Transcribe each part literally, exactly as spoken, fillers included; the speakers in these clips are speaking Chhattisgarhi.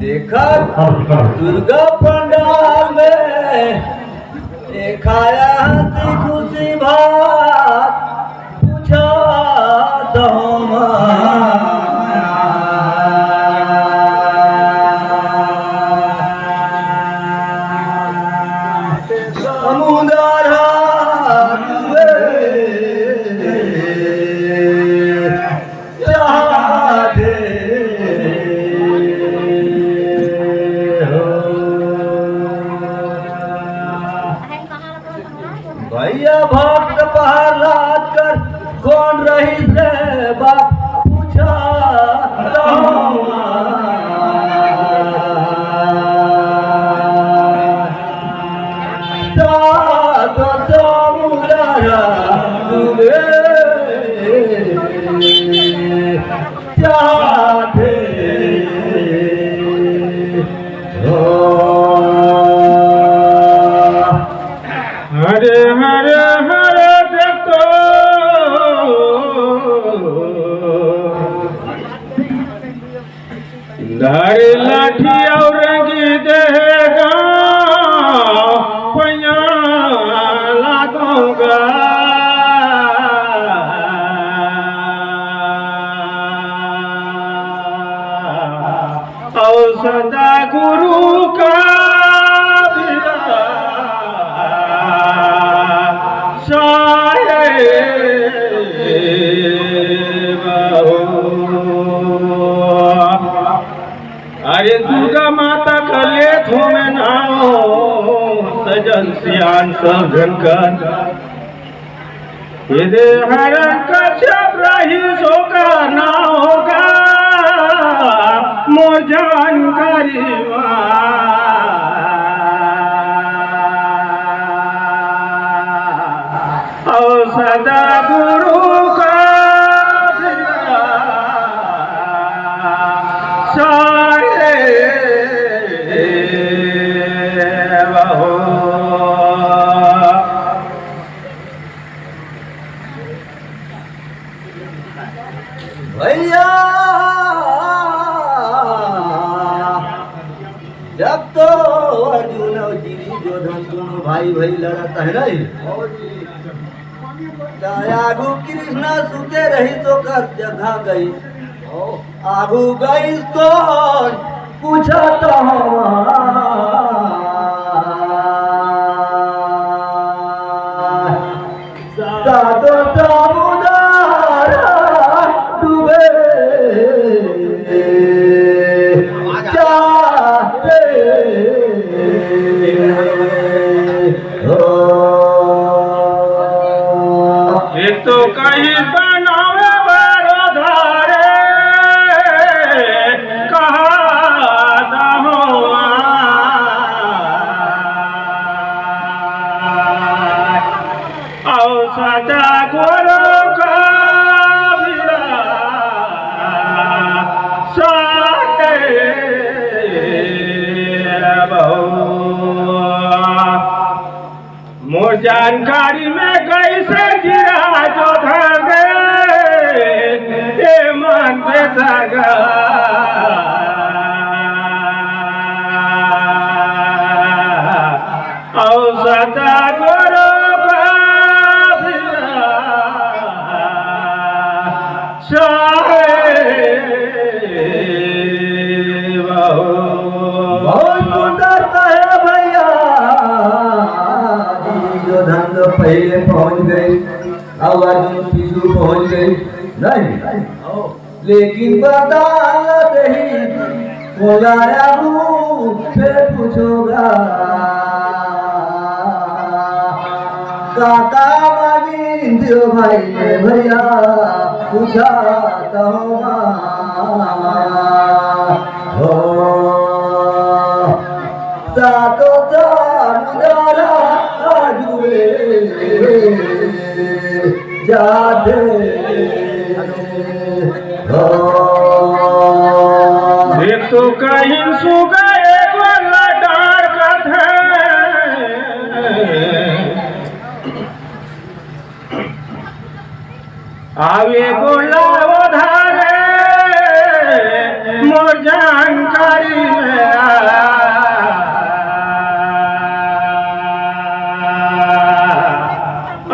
देखत दुर्गा पंडाल में, देखाया हंसी खुशी भात, पूछत हूँ मैं। समुंदर हाथ में चाहते हो। भैया भक्त प्रहलाद कर कौन रहिस रे बाप पूछा तो। सात समुंदर डूबे चाहते हो। हरे हरे हरे देखो। धर लाठी अउ रंगी देगा, पैया लागोगा। अउ सदा गुरु का बिना साहेब हो। अरे दुर्गा माता का लेत हो मैं नाव, सजन सियान सब झन कर। ये दे हरण कश्यप रहिस ओकर नाव का, मोर जानकारी मा। अउ सदा गुरु का साहेब हो। भैया, जब तो अर्जुन अउ दुर्योधन दोनों भाई भाई लड़त हे नहीं, त आगू कृष्णा सुते रहिस ओकर जगह गइस। आगू गइस कोन पूछत हवं। सातो समुंदर डूबे जाते हो। एक तो कहीं बनावे बरो धारे, कहा दहुआ। अउ सदा गुरु का बिना साहेब हो। मोर जानकारी में कइसे गिरा जो धागे, ए मन के धागा। अउ सदा गुरु का बिना साहेब हो। बहुत सुंदर कहे भैया। दुर्योधन तो पहले पहुंच गए, अब अर्जुन पीछू पहुंच गए। नहीं, लेकिन बता दही, कोला आगू फिर पूछोगा। काका मांगिन दियो भाई ने भैया, पूछा तो मामा। हो, सातो समुंदर डूबे जाते हो। एक तो कहीं सुगा एगो लडार कथे। आवे गोला उधारे मोर जानकारी में आ।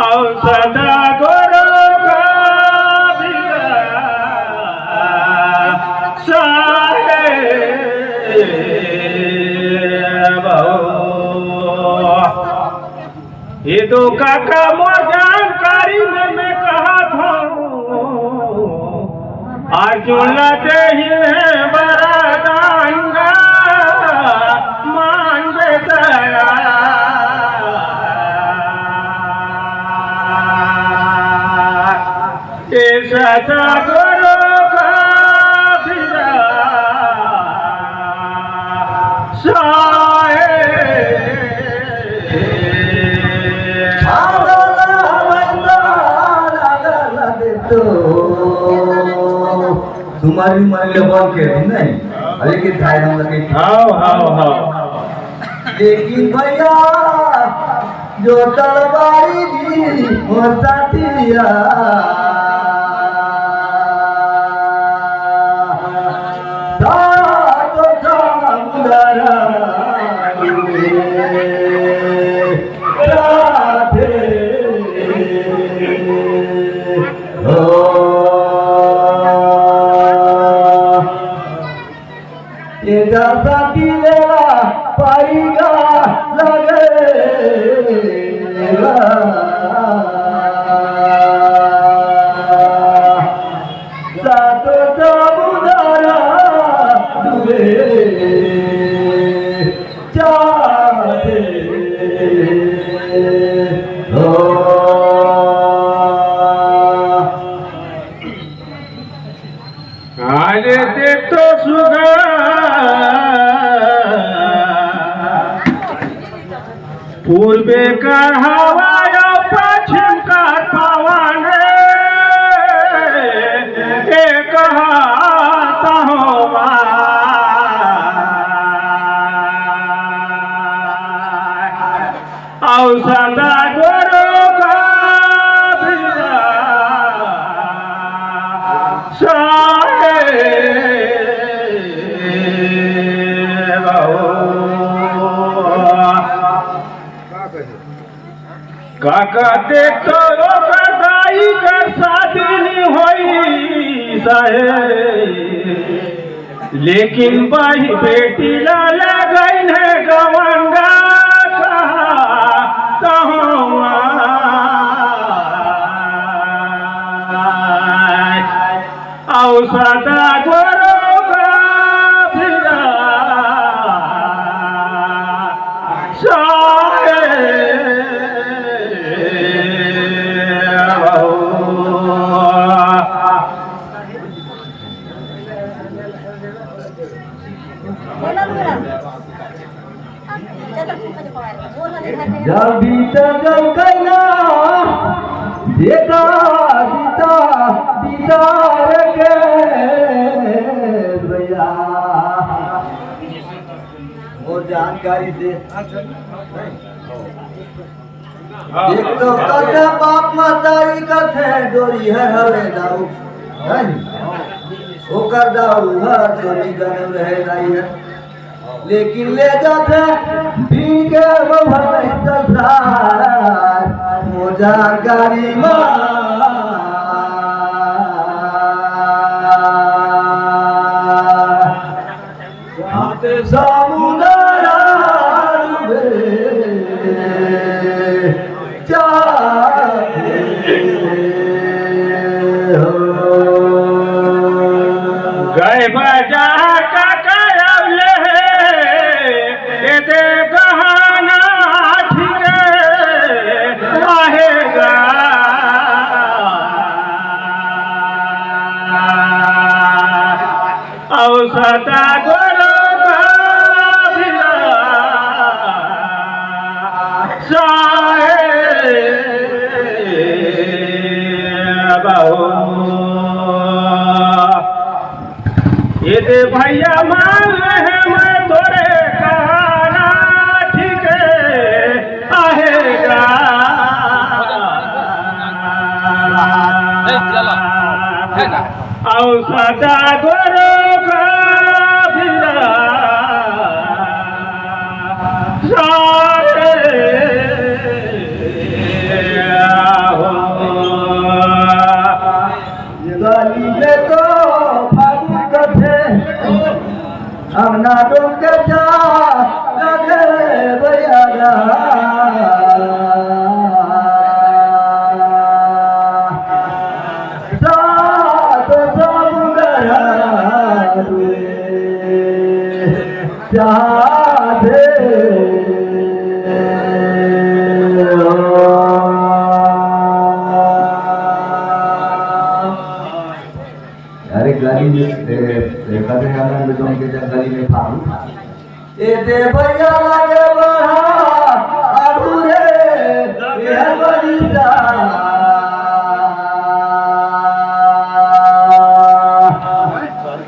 अउ सदा गुरु का बिना साहेब हो। ये तो काका मोर जानकारी में मैं कहत हूँ, अर्जुन ला देहिन हे वरदान गा, मान बेदया। ए सतगुरु का बिना साहेब। तुम्हारी मरी ले बोल के दिन नहीं, अरे के धाय हम लगे। हाव, हाव, हाव। लेकिन भैया, जो तलवारी दी हो साथिया, सात समुंदर डूबे साथे हो। ये दादा दिलेला पाईगा लगेगा। सातो समुदारा डूबे जाते हो। अरे देख तो सुगा, पूर्वे कर हवा अउ पश्चिम कर पवन, एक हाथ होवा। अउ सदा गुरु का बिना साहेब हो। काका देख तो ओकर दाई कर शादी नी होई साहेब। लेकिन बाही बेटी ला लगइन हे गवंगा कहा तहुआ। अउ सदा गुरु का बिना साहेब हो। जब भीतर जब कैला, बेटा, बेटा, बेटा रे के भैया। मोर जानकारी से एक तो कतना बाप महतारी कथे डोरी हर हवे दाऊ, है नी? ओकर दाऊ हर तो नी गने रहे दाई हर, लेकिन ले जाथे भीड़ के वो भले संसार, मोर जानकारी मा। सात समुंदर डूबे जाथे हो। गए बजा का करौले, एते गहना ठीक आहे गा। अउ सदा गुरु का बिना साहेब हो। ये दे भैया मान रहे मैं तोरे कहना ठीक आहे गा। चला, है ना? औ सदा गुरु का बिना सारे हो। गली में तो फागुन कथे, अंगना डोम के जा लगे भैया रा। सात समुंदर रे चाहते। अरे गली में, ए, ए, कथे गाना में तुम के जब गली में फागुन। ए दे भैया लगे बढ़ा, आगू रे, ए बलिदा।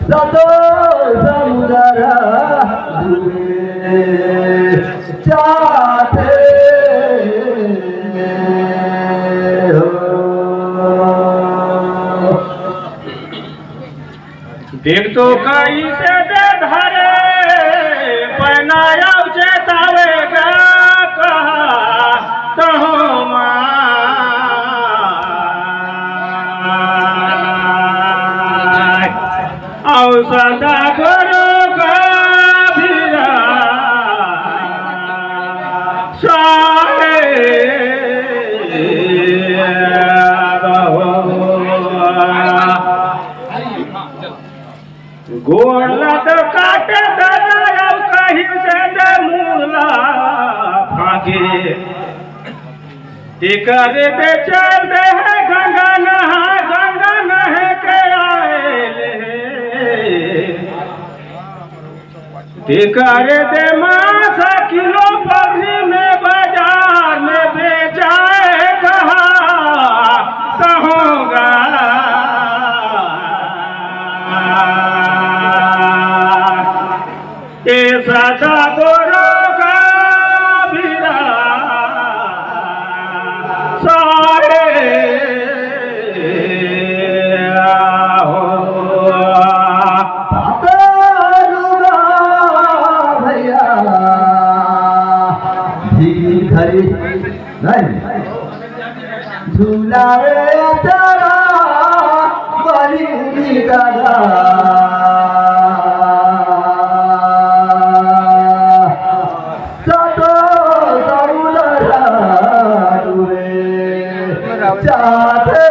सतो समुदर डूबे जाते हो। देख तो कइसे दे धरे, पहनाया चेतावे गा कहा तहो माय। औ सदा गुरु का बिना साहेब हो। गोड़ ला तो काटे दादा, अउ कहीं से दे मुला फाके। तेकर दे चल दे है गंगा नहा, गंगा नहे के आए ले। तेकर दे मासा किलो पगरी में बाजार में बेचाए कहा कहूँगा। ए सदा गुरु का बिना सारे हो। पातलुआ भैया धीर धरी नहीं। झुलावे अचारा बनी उनी दादा। सतो समुदर डूबे जाते।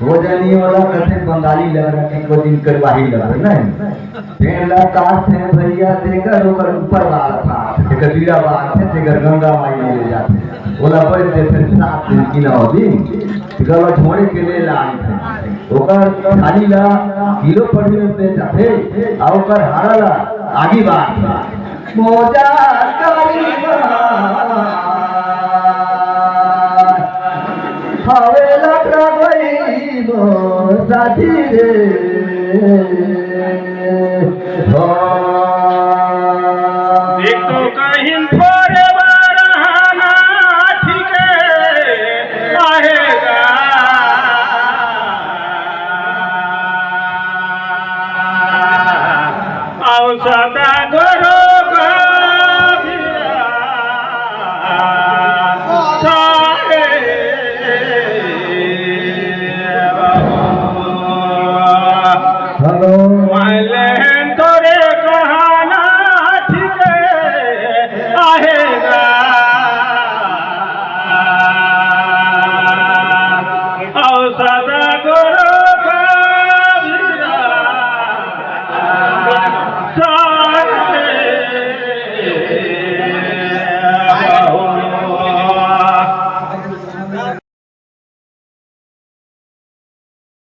हो जानी वाला कथे बंगाली लग रहा कि कोई दिन करवाही लग रहा, नहीं? पेड़ ला काटथे भैया, तेकर ओकर ऊपर वाला काटथे, तेकर बीड़ा बांधथे, तेकर गंगा माई में ले जाथे। ओला बच देथे सात दिन की नौ दिन, तेकर ला झोड़े के ले लानथे। ओकर थाली ला किलो पटरी में बेचाथे, आ ओकर हाड़ा ला आगी बांधथे। मोजा करी हवे लकड़ा गई मोर साथी रे। हो। एक तो कहीं थोड़े बार हाना ठीक आएगा। औ सदा गुरु का बिना सारे हेलो।